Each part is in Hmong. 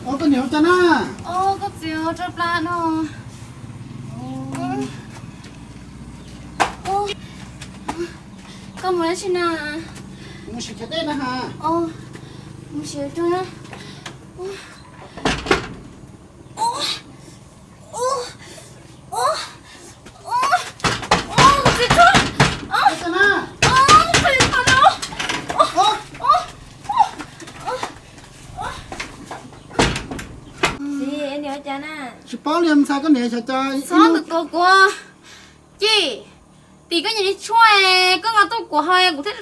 Koj niam ua cas na? Koj txiv, rau plab no. Koj mus dab tsi na? Mus siv chaw dej na ha. Mus siv rau na. Txiv, es niam ua cas na? Tsis paub li, ntxhais, koj niam xyov cas. Txhob tus tuav kuv. Ci, tim koj niam li tshuaj, koj nqa tuaj kuv haus, kuv thiaj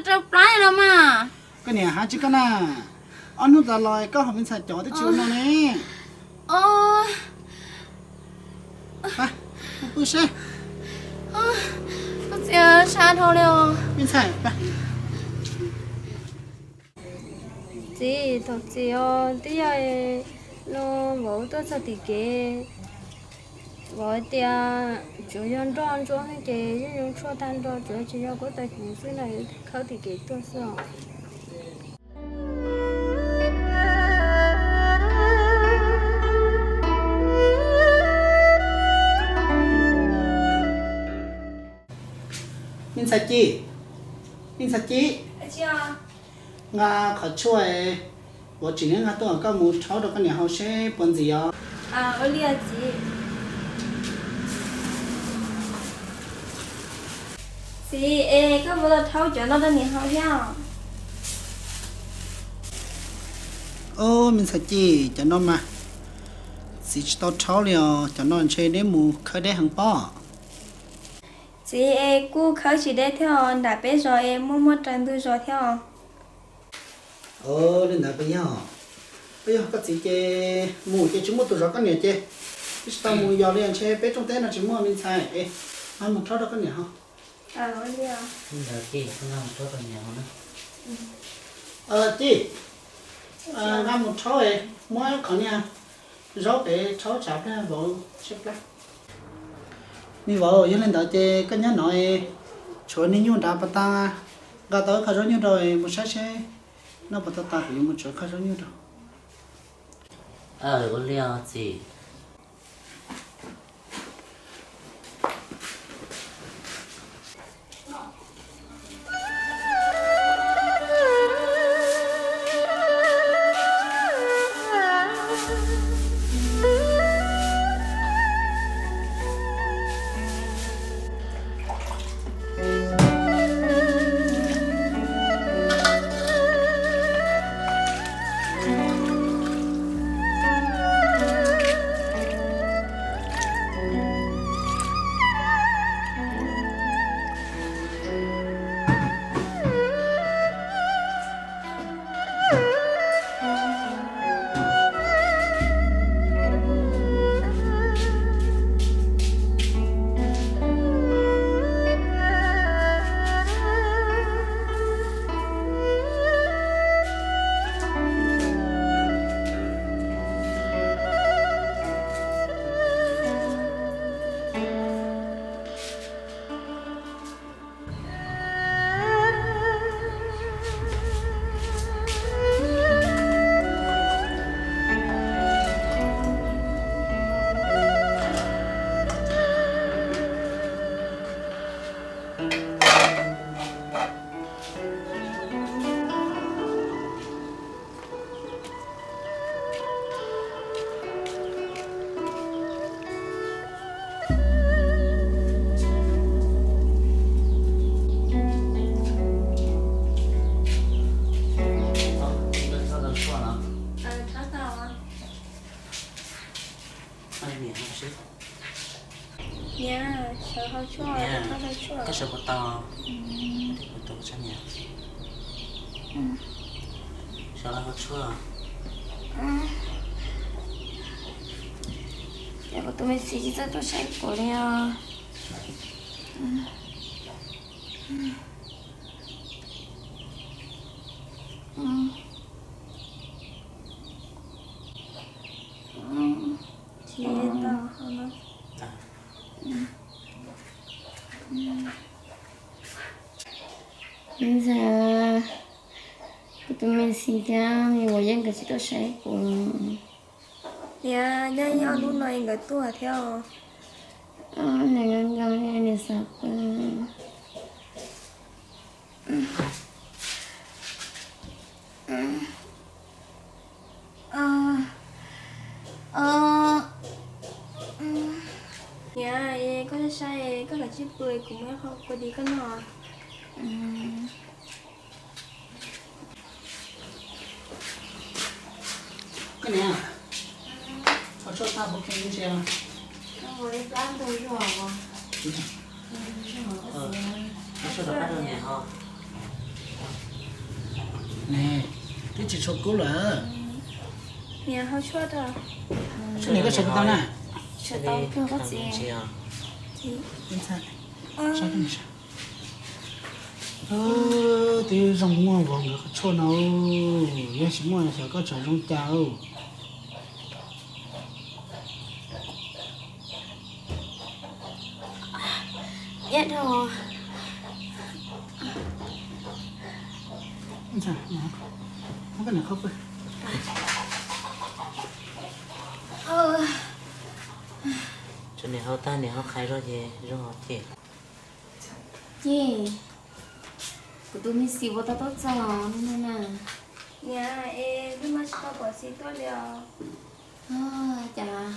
rau plab no mas. Koj niam hais tsis koj na, ob hnub tas los koj haus me ntxhais cov twb tsis ua no ne. Pw seb. Koj txiv, sab dhau li os. Me ntxhais, txiv, thov txim os, twb yog no vauv tuaj txog tim kev, vauv tias tsuav yog nroj ntsuab ces yeej zoo tshuaj tag nrho, tsuav tsis yog kuv tais kuv xwb na, khawb tim kev tuaj xwb os. Me ntxhais Ci, me ntxhais Ci, nqa qhov tshuaj uas tsim neb nqa tuaj, koj mus rhaub rau koj niam haus seb puas ntxim os. Txiv, es koj puas tau rhaub cov no rau niam haus thiab? Au, me ntxhais Ci, cov no mas txiv tsis tau rhaub li os, cov no ntshe neb mus khawb deb heev pob. Txiv, es kuj khawb tsis deb thiab os, nram peb zos es muaj muaj raws ntug zos thiab os. Li ntawd puas yog? Puas yog koj txiv ces mus ces tsis muaj tus zov koj niam ces twb tsis tau mus yos li, ntshe peb rooj teb no tsis muaj, me ntxhais es nqa mus rhaub rau koj niam haus. Ci, nqa mus rhaub, muab qhov niag zaub pem rhaub tshav pliag vauv tshaib plab. Me vauv, yog li ntawd ces koj nyob no, tshuav niag nyuj nrad pas tas, nqa tau ib qho zaub nyuj rau mus saib seb noj puas tau tas, kuv yuav mus tshuav qho zaub nyuj rau. Ua li os txiv. Niam, sawv hau tshuaj, koj sawv puas tau? Sawv hau tshuaj. Ces kuv tus me txiv tsis txawj tuaj saib kuv li os. Tsis tau. Ntxhais, kuv tus me txiv thiab me vauv yeej nkawd tsis tuaj saib kuv. Niam, nyob nyob hnub no nkawd tuaj thiab os. Nws nkees nkees, nws xav pw. Niam, koj saib saib, koj los tsis pw, kuv muab qhov kua dis koj noj. Koj niam, koj tshuaj tag puas kheev ntsia? Ne, twb tsis tshua kub lawm. Niam, hau tshuaj rau. Tshuaj niam, koj tshuaj tau na? Tshuaj tau kawg koj txiv. Twb zoo muaj vauv nkawd qhov tshuaj no, yog tsis muaj xyov koj tsam zoo cas. Tshuaj niam hau tag niam hau qhaiv zog ces zoo ces. Ces kuv tus me xis puas tau tuaj txog no na? Niam, es hnub no tsis tau pom xis tuaj li os. Cas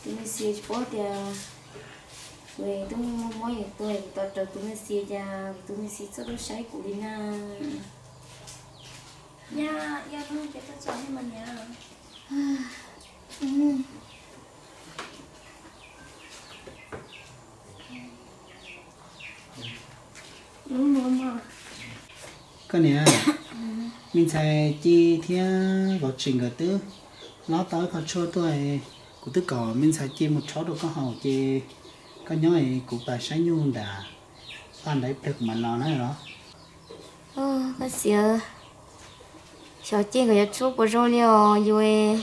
tus me xis tsis paub tias kuv twb muaj mob yam tuaj, kuv tos raws tus me xis cas kuv tus me xis txawj tuaj saib kuv li na. Nyab, yog hnub ces tuaj txog thiab mas niam. Koj niam, me ntxhais Ci thiab vauv Tsim nkawd twb lob tau ib qho tshuaj tuaj, kuv twb kom me ntxhais Ci mus rhaub rau koj haus ces koj nyob es kuv pais saib nyuj nram paj nram ib pliag kuv mam los na los. Koj txiv, xyov Ci nkawd yuav tshuaj puas zoo li os, yus,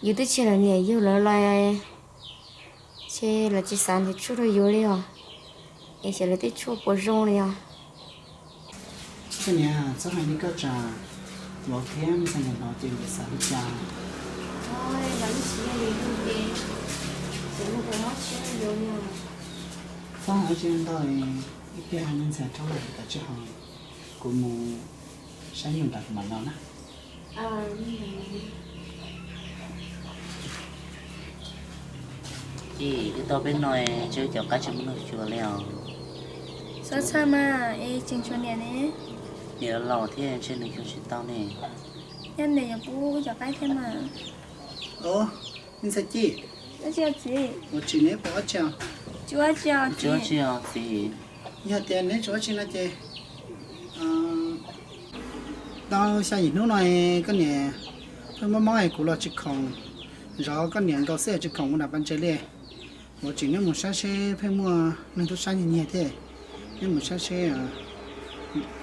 yus twb tsis lam niam yug lawv los, ces lawv tsis xav nrhiav tshuaj rau yus li os, es xyov lawv tej tshuaj puas zoo li os. Koj niam, txhob hais li koj tsam vauv thiab me ntxhais nkawd hnov ces nkawd xav li cas. Txhob hais dab tsi ntau, ib pliag me ntxhais rhaub lawm tas tsis ho, kuv mus saib nyuj nram kuv mam los na. Ci, twb tau peb no, ntshe cov qaib tsis muaj neeg xyuas li os. Txhob txhawj mas, es tseem tshuav niam ne. Niam los thiab ntshe nws xyuas tsis tau ne. Yog niam yuav pub cov qaib thiab mas. Me ntxhais Ci, ua tsis neb puas ua tsi os? Tsis ua tsi os txiv. Yog tias neb tsis ua tsi no ces tau xya yim hnub no koj niam pheej mob mob es kuv los tsis khoom, zov koj niam nkaus xwb tsis khoom mus nram pas ntses li. Ua tsis neb mus saib seb pheej muaj neeg tub sab nyiag nyiag thiab, neb mus saib seb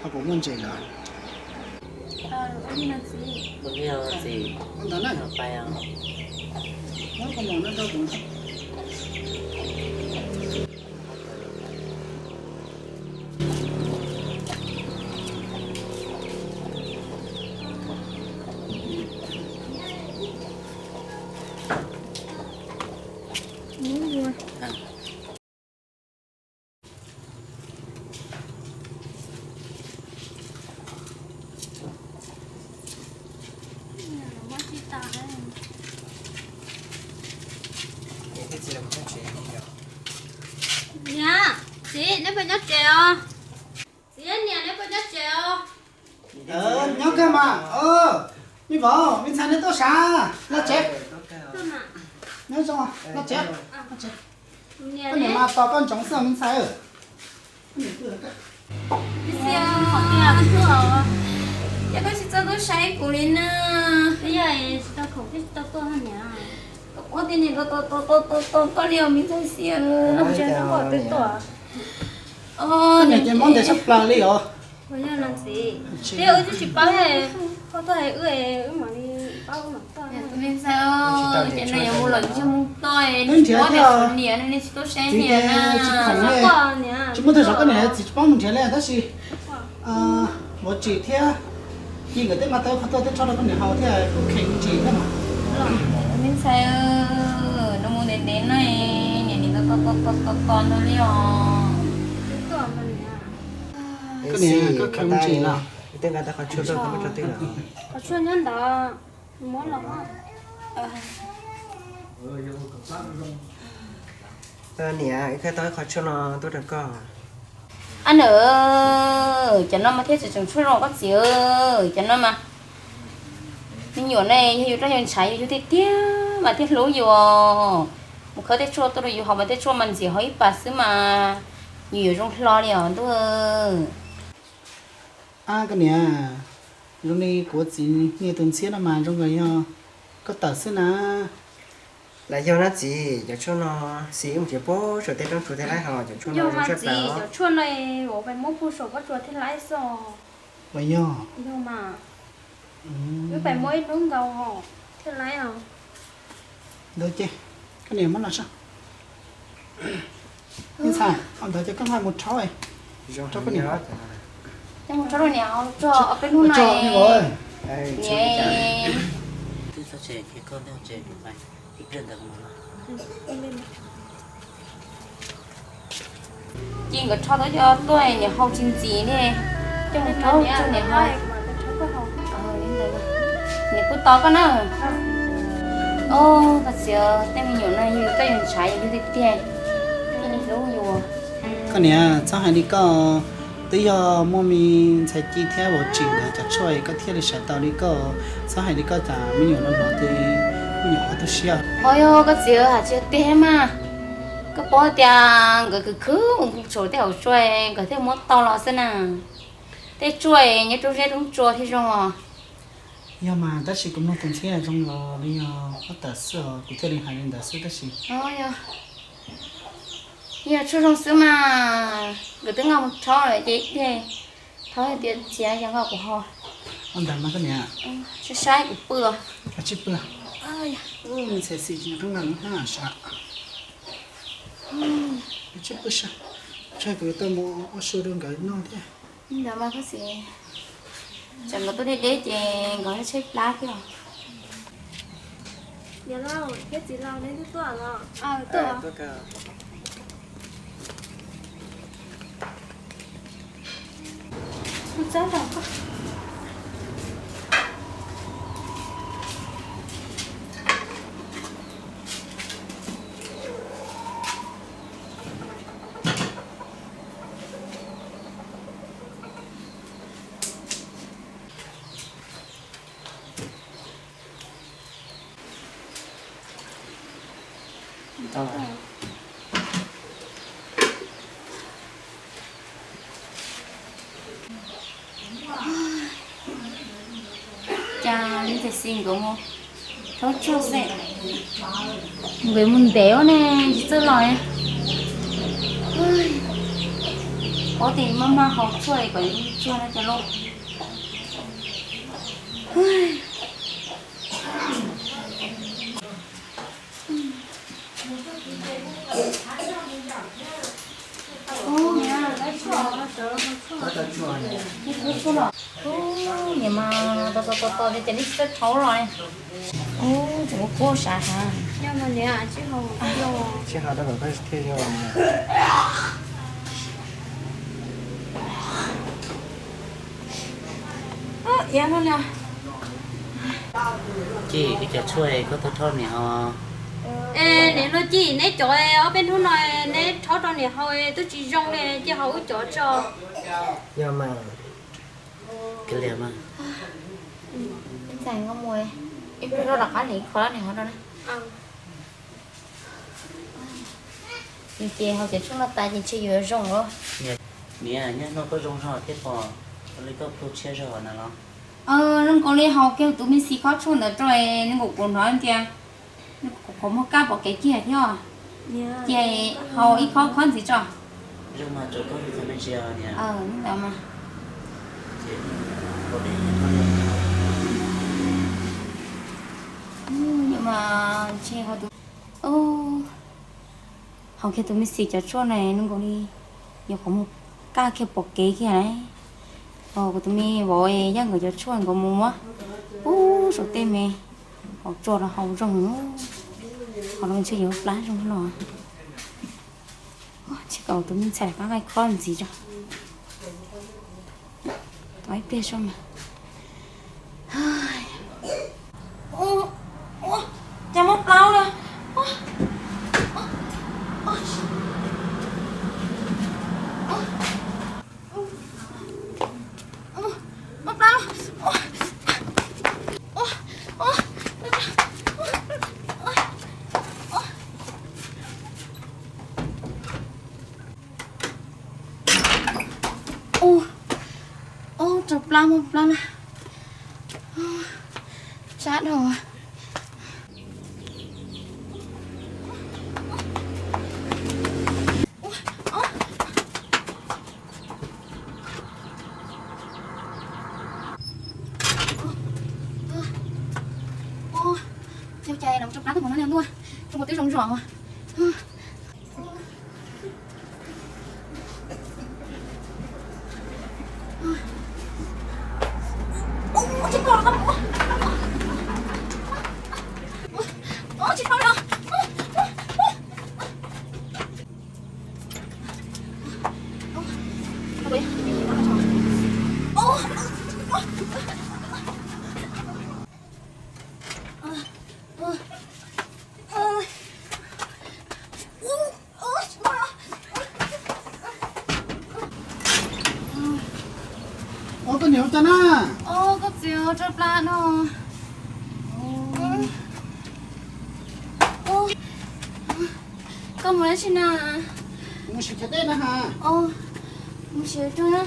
ho puas muaj ntses lawm. Ua ntawd na. Niam, txiv, neb puas nyob tsev os? Txiv, niam, neb puas nyob tsev os? Nyob kawg mas. Me vauv, me ntxhais neb tuaj sav, los tsev. Nyob zoo, los tsev. Koj niam mas tos koj ntsoov xwb me ntxhais. Ces koj tsis txawj tuaj saib kuv li na. Ua tias niam tos tos tos koj li os me ntxhais Xia. Koj niam ces mob ntev tshaj plaws li os. Wb tsis paub, koj tuaj wb, wb mam li paub wb mam tuaj. Tus me ntxhais, ces nws yuav mus lawm ntshe mus toj, nws tsis paub tias niam, nws tsis tuaj saib niam na. Tsis muaj tag zov koj niam txiv tsis paub mus nrhiav li tab sis Vauv Tsim thiab Ci nkawd twb nqa tau qhov tuaj teb tso rau koj niam haus thiab kuv kheev ntsis thiab mas. Me ntxhais, nws mus ntev ntev no, niam niam tos tos tos tos ntag li os. Koj niam, koj khaws mus tsev los? Qhov tshuaj nyob ntawd, muab los. Niam, wb khaws tau ib qho tshuaj no tuaj rau koj. Ab nws, cov no mas thiaj tseem tshuaj zoo koj txiv, cov no mas me nyuam ne yog yus roj yus ntshav yus tiag tiag mas thiaj hlub yus. Mus khawb tej tshuaj tuaj rau yus haus mas tej tshuaj mas ntxim haus ib pas xwb mas yus yuav zoo hlo li os ntuj. Ab koj niam, zoo li kuv txiv niag tus ntxhiab no mas zoo nkaus yog koj tawm xwb na. Lam yog na txiv, cov tshuaj no xij wb mus tsev puag saum tej roob tsuas thiaj laib hos cov tshuaj no. Yog mas txiv, cov tshuaj no uas peb muab puag saum pob tsuas thiaj laib xwb. Ua yog. Yog mas, wb peb muab ib hnub nkaus hos thiaj laib os. Ntawd ces koj niam muab los tso. Me ntxhais, qhov ntawd ces koj nqa mus rhaub, rau koj niam. Coj mus rhaub rau niam, tso ob peb hnub no. Niam, twb txog tsev ces koj nyob tsev mus ib pliag ntawd. Ces nkawd rho tau cov tuaj niam haus tsis ntxim ne, coj mus rhaub rau niam haus. Niam kuj tos koj na. Os, koj txiv, tej me nyuam no yus roj yus ntshav yus hlub tiag tiag, thiaj li hlub yus. Koj niam, txhob hais li koj, twb yog muaj me ntxhais Ci thiab Vauv Tsim nkawd cov tshuaj koj thiaj li sawv tau li koj. Txhob hais li koj, cas me nyuam no hnov ces me nyuam qhov tu siab. Os, yog koj txiv hais tsis tiag mas, koj paub tias nkawd khwv khwv mus tshau tej hauv tsua nkawd thiaj muab tau los xwb na. Tej tshuaj nyob roob zeb roob tsua thiaj zoo os. Yog mas, tab sis kuv mloog tus ntxhiab zoo los li yog koj tawm xwb os, kuv thiaj li hais li ntawd xwb tab sis. Yog tshuaj zoo xwb mas, nkawd twb nqa mus rhaub lawm ces thiaj rhaub tias txiav yog nqa kuv ho. Ua ntawd mas koj niam, saib saib kuv pw. Tsis pw. Me ntxhais xis tsis nyob qeeb nqa lub hnab sav. Tsis pw sav, tsam kuv yuav tau mus ua su rau nkawd noj thiab. Ntawd mas koj xis, tsam nkawd tuaj deb deb ces nkawd tshaib plab thiab. Niam laus thiab txiv laus neb twb tuaj los? Tuaj. Cas me ntxhais xis nkawd mus rhaub tshuaj xwb, nkawd mus ntev ne tsis txawj los. Paub tias maj maj haus tshuaj kom tshuaj no cas lauj. Niam mas tos tos tos tos ces nej tsis txawj rhaub los ne. Ub, tseem ua kuv sav sav. Tsis hais rau kom koj thiaj yog. Ci, wb cov tshuaj koj tuaj rhaub niam haus. Es niam laus Ci, neb cov ob peb hnub no neb rhaub rau niam haus twb tsis zoo li, cia haus wb cov tso. Yog mas. Ib pliag rov qab hliv kho niam haus rau na. Nws ces haus cov tshuaj no tas ces ntshe yuav zoo lawm. Niam, nyob noj koj zoo zog thiab pom li koj tu siab zog na los? Zoo nkaus li haus kiag tus me xis khob tshuaj ntawd rau, zoo nkaus kuv hnov tias kuv qhov muag kaj pom kev kiag thiab. Ces haus ib khob khob ntxiv tso. Zoo mas, tsuav koj ntxiv me ntsis niam. Ntawd mas. Mas ntshe haus tus, haus kiag tus me xis cov tshuaj na zoo nkaus li yuav qhov muag kaj kiag pom kev kiag na. Kuv tus me vauv yog nkawd cov tshuaj nkawd mus muab pub saum tej me. Haus tsua los haus zoo, haus los ntshe yuav plab zoo los. Tsis kom tus me ntxhais pab nqaij khob ntxiv tso. Tos ib pliag tso mas. Cas muaj plab na. Muaj plab. Ub, rau plab, muaj plab na. Sab dhau. Ua cas los rau plab tag mus no, niag ntuj, rau mus twb zoo zog. Ua koj niam ua cas na? Koj txiv, rau plab no. Koj mus dab tsi na? Mus siv chaw dej na ha. Mus siv rau na.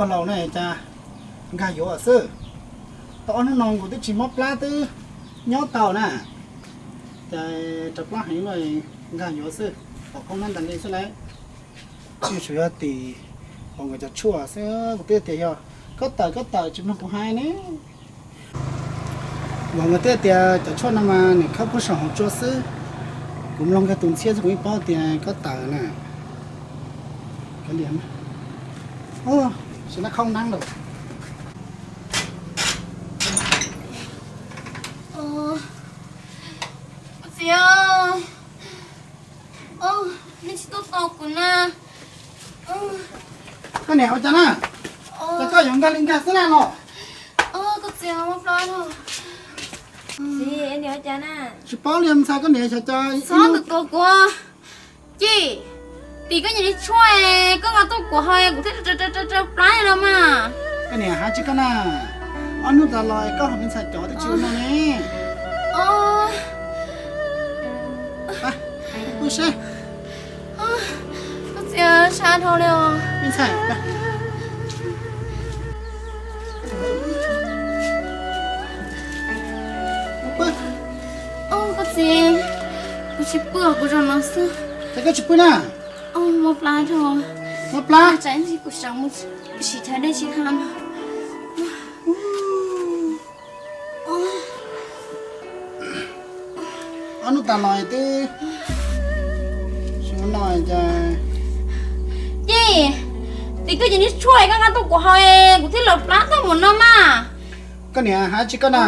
Pog laus na, cas nkag yuav xwb. Tau ob hnub no kuv twb tsis mob plab twb nyob tau na. Cas rau plab heev no, nkag yuav xwb, pom koob nab ntas li xwb lauj. Tsis tsuas yog tim uas nkawd cov tshuaj xwb, kuv twb tias yog kob tawm kob tawm tsis mloog kuv hais ne. Uas nkawd twb tias cov tshuaj no mas nws khawb puag saum hauv tsua xwb. Kuv mloog kiag tus ntxhiab xwb kuv yeej paub tias kob tawm na. Sim na khoob nab lawm. Txiv, nej tsis tuaj tos kuv na. Koj niam ua cas na? Cas koj yuav nkag li nkag xwb na los? Txiv, tsis paub li ntxhais, koj niam xyov cas. Txhob tus tua kuv. Ci, tim koj nyiam li tshuaj, koj nqa tuaj kuv haus kuv thiaj rau plab li no mas. Koj niam hais tsis koj na, ob hnub tas los koj haus me ntxhais cov twb tsis ua no ne. Pw seb. Koj txiv, sab dhau li os. Me ntxhais, pw. Koj txiv, kuv tsis pw, kuv zaum no xwb. Ces koj tsis pw na? Mob plab dhau. Mob plab? Tsam ib ntsis kuv sawv mus siv chaw dej sib hab no. Ob hnub tas los twb tsis ua no cas. Ci, tim koj nyiam li tshuaj koj nqa tuaj kuv haus kuv thiaj lawm plab tag mus no mas. Koj niam hais tsis koj na,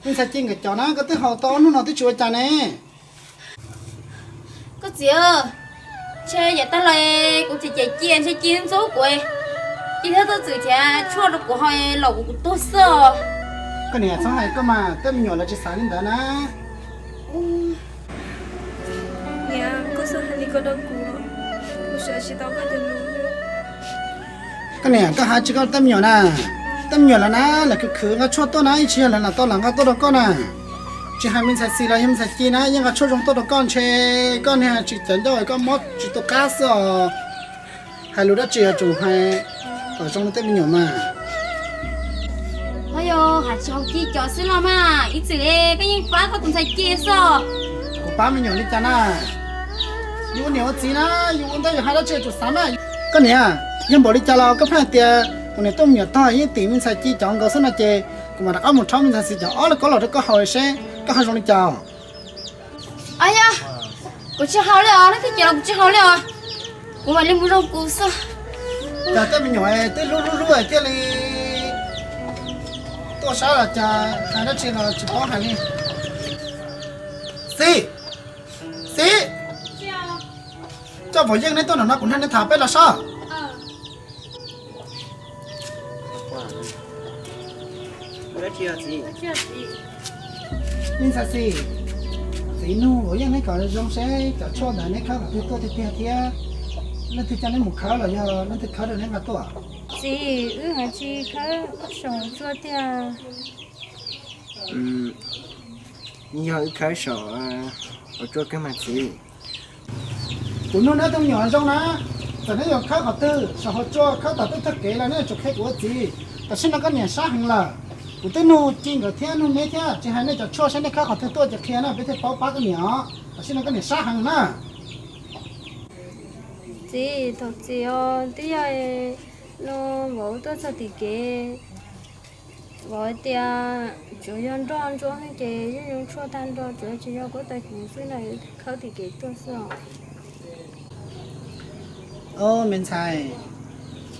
me ntxhais Ci nkawd cov na koj twb haus tau ob hnub no twb tsis ua cas ne. Koj txiv, ntshe yav tag los kuv cem cem Ci, ntshe Ci ntxub kuv, Ci thiaj tuaj txwm thiab tshuaj rau kuv haus los kuv kuv tuag xwb. Koj niam txhob hais koj mas, tej me nyuam lawv tsis xav li ntawd na. Niam, koj txhob hais li ko rau kuv, kuv xav tsis tau koj cov lus. Koj niam, koj hais tsis koj tej me nyuam na, tej me nyuam lawv na, lawv khwv khwv nqa tshuaj tuaj na, ib tsam yog lawv lam tau lam nqa tuaj rau koj na. Tsis hais me ntxhais Xis los yog me ntxhais Ci na, yeej nqa tshuaj zoo tuaj rau koj, ntshe koj niag tsis cov ncauj koj mob tsis tu qab xwb os. Hais lus dab tsi yuav tsum hais kom zoo rau tej me nyuam mas. Koj yog hais tsis haum Ci cov xwb los mas, ib txwm koj yeej pab koj tus ntxhais Ci xwb. Kuv pab me nyuam li cas na? Yus ua niam ua txiv na, yus ua ntej yus hais dab tsi yuav tsum xav na. Koj niam, yog npaum li cas los koj pheej hais tias Kuv niam tuaj me nyuam tog yeej tim me ntxhais Ci cov nkaus xwb no ces kuv mam rov qab mus rhaub me ntxhais Xis cov ob lub kauj laum rau koj haus seb koj ho zoo li cas. Yog, kuv tsis haus li os, leej twg ces los kuv tsis haus li os. Kuv mam li mus zoo kuv xwb. Cas tej me nyuam twb hlub hlub hlub thiaj li tuaj sab los cas hais dab tsi los tsis paub hais li. Xis, Xis, coj Vauv Yeej neb tuaj nram no kuv nrog neb tham peb los sab. Me ntxhais Xis, txiv nug Vauv Yeej neb kom zoo seb cov tshuaj ntawd neb khawb qhov twg tuaj tiag tiag thiab leej twg coj neb mus khawb los yog leej twg khawb rau neb nqa tuaj? Txiv, wb hais tsis khawb saum tshuaj tiag. Yog wb khawb saum hauv tshuaj kawg mas txiv. Kuv nug neb tus me nyuam zoo na, txawm neb yuav khawb qhov twg saum hauv tshuaj khawb tom tej tog kev los neb yuav tsum qhia kuv ua txiv. Tam sim no koj niam sab heev lawm. Kuv twb nug Ci nkawd thiab nug neb thiab tsis hais nej cov tshuaj seb nej khawb qhov twg tuaj ces qhia na peb thiaj paub pab koj niam os. Tam sim no koj niam sab heev na. Txiv, thov txim os, twb yog no vauv tuaj txog tim kev, vauv tias tsuas yog nroj ntsuab ces yeej zoo tshuaj tag nrho, tsuas yog tsis yog kuv tais kuv xwb na, khawb tim kev tuaj xwb os. Ob me ntxhais,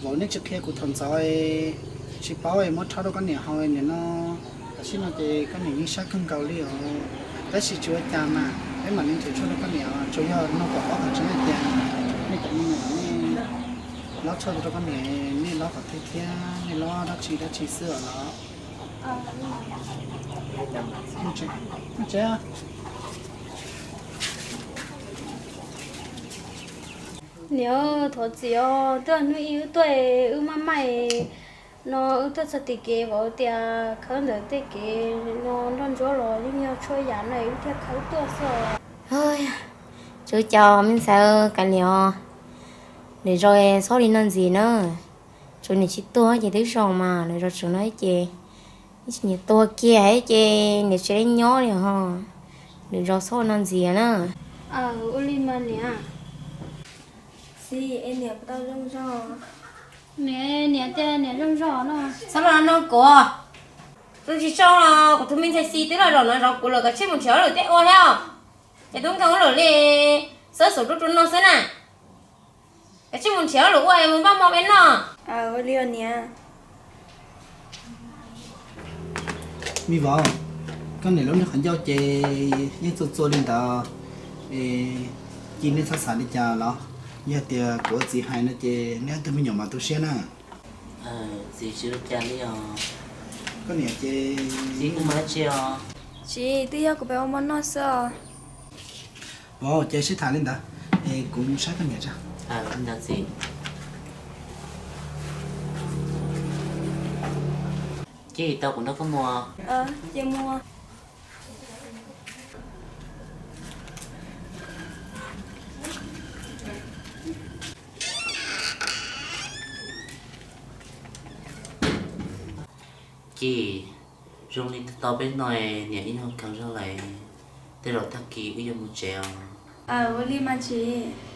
vauv neb tsis qhia kuv thaum ntxov, tsis paub es muab rhaub rau koj niam haus nim no. Tam sim no ces koj niam yeej sab kawg nkaus li os. Tab sis tsis ua cas mas peb mam li nrhiav tshuaj rau koj niam, tsuas yog no kom paub qhov tseeb hais tias nej cov me nyuam nej lob tshuaj rau koj niam, nej lob qhov twg thiab nej lob dab tsi dab tsi xwb os los. Niam, thov txim os, twb yog hnub ib wb tuaj wb maj maj no wb tuaj txog tim kev vauv tias khawb ntawm tej kev no nroj ntsuab los yeej yog tshuaj yam no wb thiaj khawb tuaj xwb os. Tsis ua cas me ntxhais, kav liam os. Lwm zaus txhob li no ntxiv na. Tsuas niam tsis tuag ces twb zoo mas, lwm zaus tseem no ces tsis niam tuag kiag ces niam tsis li nyob li ho. Lwm zaus txhob ua no ntxiv na. Ua li mas niam. Xis, es niam puas tau zoo zog? Niam, niam tias niam zoo zog no. Txhob los no kuv. Tus tsis zoo los kuv tus me ntxhais Xis twb los zaum no zov kuv lawm, kav tsij mus nrhiav lwm tej ua thiab. Ces tub nkeeg ua luam li xab xum rub rau no xwb na. Kav tsij mus nrhiav lwm ua es mus npaj hmo peb noj. Ua li os niam. Me vauv, koj niam lub niag qhov ncauj ces yeej txua txua li ntawd, es Ci neb txhob xav li cas los, yog tias kuv ua txiv hais no ces neb ob tug me nyuam mam tu siab na. Txiv, tsis ua cas li os. Koj niam ces txiv kuv mam tsis os. Tsis, twb yog kuv peb ua hmo noj xwb os. Vauv, ces sib tham li ntawd es kuv mus saib koj niam tso. Txiv, tau kuv nrog koj mus. Ces mus. Ces zoo li tos peb no niam ib nyuag kheev zog lawm, tej zaum tag kis wb yuav mus tsev os. Ua li mas txiv.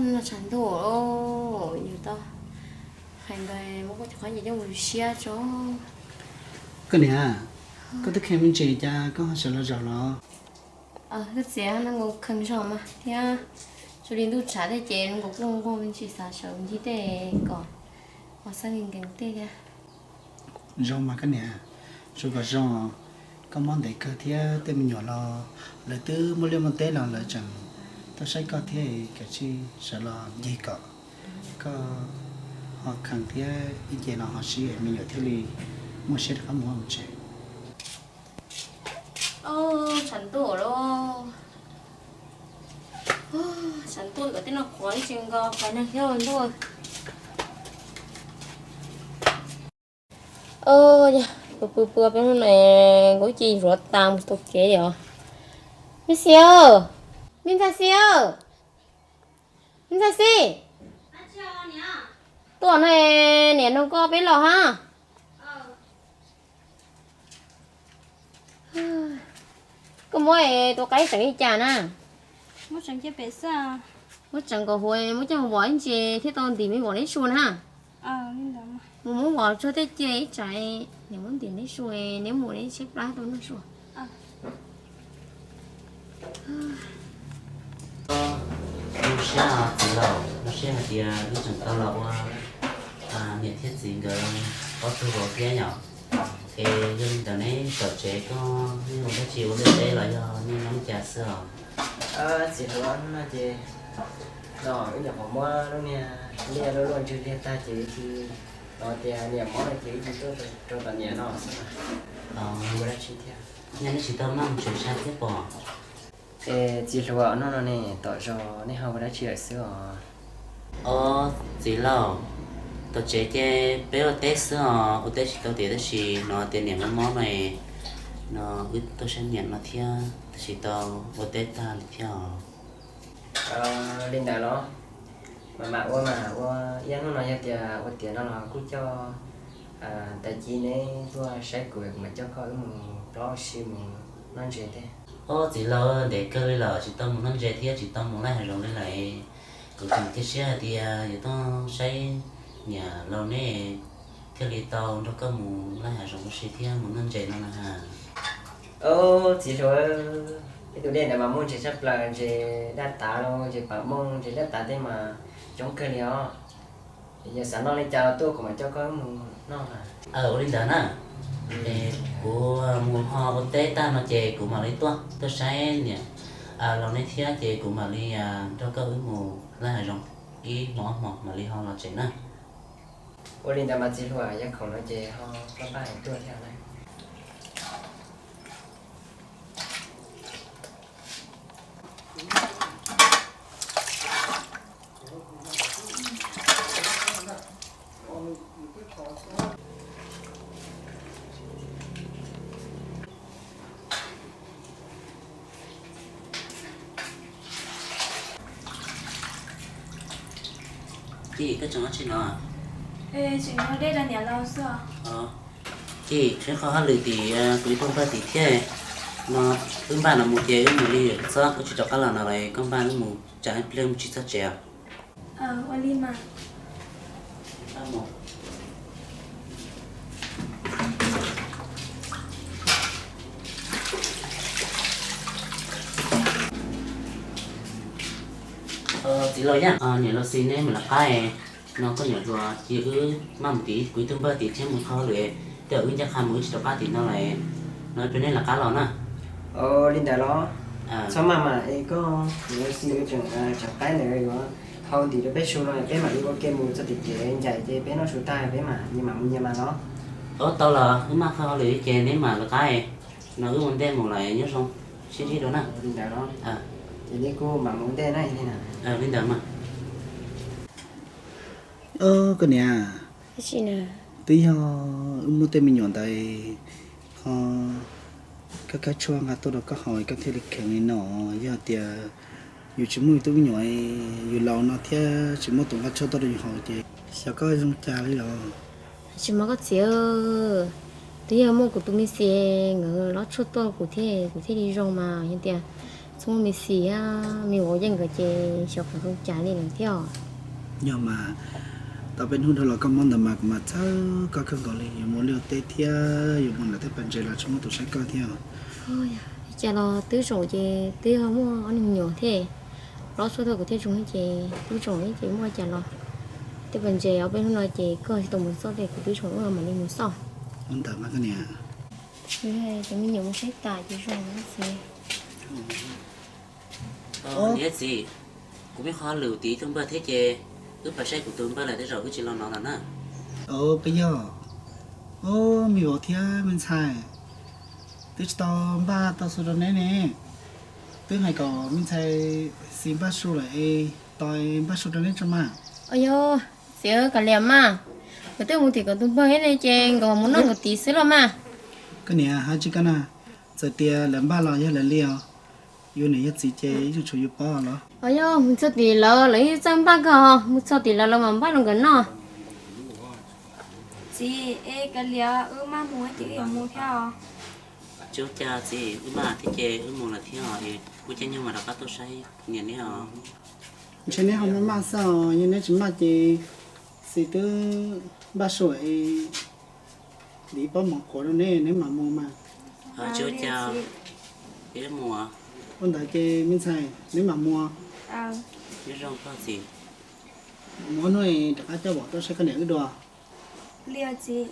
No tshav ntuj, yus tau hais ntawd muab koj cov qhov nyiam coj mus siab tso. Koj niam, koj twb kheev me ntsis cas koj ho sawv los zaum los? Koj txiv, nws nkaus kheev zog mas thiab, zoo li ntuj tshav thiab ces nws nkaus kuj nquag me ntsis xav sawv ncig tej kom ua xab nkees tej thiab. Zoo mas koj niam, zoo kom zoo, koj mob ntev kawg thiab tej me nyuam los lawv twb muaj liaj muaj teb los lawv tseem tuaj saib koj thiab, kav tsij sawv los ncig kom koj ho kheev thiab ib ce no ho sib me nyuam thiaj li muaj siab rov qab mus ua tsev. Tshav ntuj lawm, tshav ntuj kom tej no qhuav ib tsis nkaus pais neeg thiab ntuj. Kuv pw pw peb hnub no kuv cia zuav tas mus tau kev os. Me Xi, me ntxhais Xi, me ntxhais Xi, tuaj no, niam nug koj peb los hab. Koj muab tus qaib tseem li cas na? Muab tseem nkaus huv, muab coj mus vom ib ntsis thiab tau ntim me vom neb sua na. Mus muab vom tsuag tej cia ib tsam, niam muab ntim neb sua, neb mus neb tshaib plab tau noj sua. Zoo siab txiv laus, zoo siab hais tias wb tseem tau los ua niam thiab txiv nkawd ob tug vauv thiab yom. Es yog li ntawd neb tom tsev koj nej ua dab tsi, ua liaj teb los yog nej nyob cas xwb os? Txiv hluas, no ces no wb nyuam qhuav muab lub niag liaj luaj luaj ntswg liag tag ces wb cia li, no tias niam mob no ces wb cia li tuaj rau tom niam no xwb. Ua dab tsi thiab? Nyaj neb tsis tau maj mus tsev sai thiab pom? Es txiv hluas, no no ne, tom zos nej ho ua dab tsi lawm xwb os? Os txiv laus, tom tsev ces peb ua teb xwb os, ua teb tsis tau tiav tab sis no tias niam mob mob no, no wb tuaj saib niam no thiab tab sis tau ua teb tag li thiab os. Li ntawd los mam mam ua mas ua ib hnub no yog tias ua tiav no los kuj coj tais ci neb tuaj saib kuv, kuv mam coj koj wb mus plob ua si mus noj ntses thiab. Os txiv laus, ntev kawg li lawm tsis tau mus noj ntses thiab tsis tau mus laij hav zoov li lawm. Kuv tseem cia siab hais tias yuav tuaj saib niam laus neb thiaj li tau nrog koj mus laij hav zoov ua si thiab mus noj ntses no na has. Os txiv hluas, ib tus dej ntawd mas muaj ntses tshaj plaws, ntses daj tav los ntses pam mooj, ntses daj tav tej mas coob kawg li os. Yog xav noj li cas los tuaj kuv mam coj koj mus noj. Ua li ntawd na, kuv mus ho ua teb tag no ces kuv mam li tuaj tuaj saib niam laus neb thiab ces kuv mam li nrog koj wb mus laij hav zoov ib hmo ob hmo mam li ho los tsev na. Ua li ntawd mas txiv hluas, yog khoom no ces ho pab pab tuaj thiab na. Koj tseem ua dab tsi no? Tseem ua dej rau niam laus xwb. Ces tseem qhov hauj lwm tim kuv ib tug npawg tim thiab no, wb npaj no mus ces wb mus li txhob, wb tsis rov qab los no lawm, koj npaj wb mus tsam ib pliag mus tsis txog tsev. Ua li mas. Txiv laus yam, niam laus Xis neb mus lawv qab no, koj nyuam hluas ces wb maj mus tim kuv ib tug npawg tim thiab mus qhov hauj lwm, tej zaum wb ncaj qha mus wb tsis rov qab tim no lawm, no peb neb lawv qab los na. Li ntawd los txhob maj mas es koj, niam laus Xis tseem tsam qaib ntawd yuav hau ntim rau peb su no peb mam li ua ke mus txog tim kev ncaim ces peb noj su tag peb mam nyias mam mus nyias mas los. Ua tau los wb maj qhov hauj lwm ces neb mam lawv qab no, wb ua ntej mus lawm nyob zoo, sib ntsib dua na. Li ntawd los ces neb kuj mam mus ntej na. Li ntawd mas. Koj niam, twb yog wb muab tej me nyuam ntawd ho kab kab tshuaj nqa tuaj rau koj haus koj thiaj li kheev li no. Yog tias yus tsis muaj yus tus me nyuam, yus laus no thiab tsis muab tus nqa tshuaj tuaj rau yus haus ces xyov koj zoo cas li los. Tsis muaj koj txiv, twb yog muaj kuv tus me xis nkawd lob tshuaj tuaj kuv thiaj, kuv thiaj li zoo mas yog tias tsis muaj me xis me vauv yeej nkawd ces xyov kuv zoo cas li lawm thiab. Yog mas, tau peb hnub dhau los koj mob ntawd mas kuv mas txhawj koj kawg nkaus li, yuav mus liaj teb thiab yuav mus nram tej pas ntses los tsis muaj tus saib koj thiab. Cas los twb zoo ces twb yog muaj ob niag me nyuam thiab, lob tshuaj tuaj kuv thiaj zoo ces twb zoo ces muaj cas los. Tej pas ntses ob peb hnub no ces koj tsis tau mus xauj ces kuv twb zoo mam li mus xauj. Ua ntawd mas koj niam. Cov me nyuam mus saib tas ces zoo xwb. Niam txiv, kuv me qhov lwm tim tus npawg thiab ces wb pab saib kuv tus npawg lawm tej zaum wb tsis los no lawm na. Peb yog, me vauv thiab me ntxhais, twb tsis tau npaj tau su rau neb ne. Twb hais kom me ntxhais Xis npaj su lawm es tos npaj su rau neb tso mas. Yog txiv, kav liam mas, kuv twb mus tim kuv tus npawg ne ces nkawd mus noj nkawd tid xwb los mas. Koj niam, hais tsis koj na, txawm tias lawv npaj los yog lawv li os, Yuav niam yuav txiv ces yeej tsum yuav paub los. Os, yog mus txog tim lawv, lawv yeej txawj npaj kawg os, mus txog tim lawv lawv mam npaj rau nkawd noj. Txiv, es kav liam wb maj mus ces wb yuav mus thiab os. Tsis ua cas txiv, wb maj thiab ces wb mus lawm thiab os, es kuv caij nyoog mas rov qab tuaj saib niam neb os. Ntshe neb ho maj maj xwb os, yog neb tsis maj ces txiv twb npaj suam es dim pob mov quav rau neb, neb mam mus mas. Tsis ua cas, wb mus. Ua ntawd ces me ntxhais neb mam mus. Nyob zoo koj txiv. Mus ob hnub rov qab coj Vam tuaj saib koj niam wb dua. Li os txiv.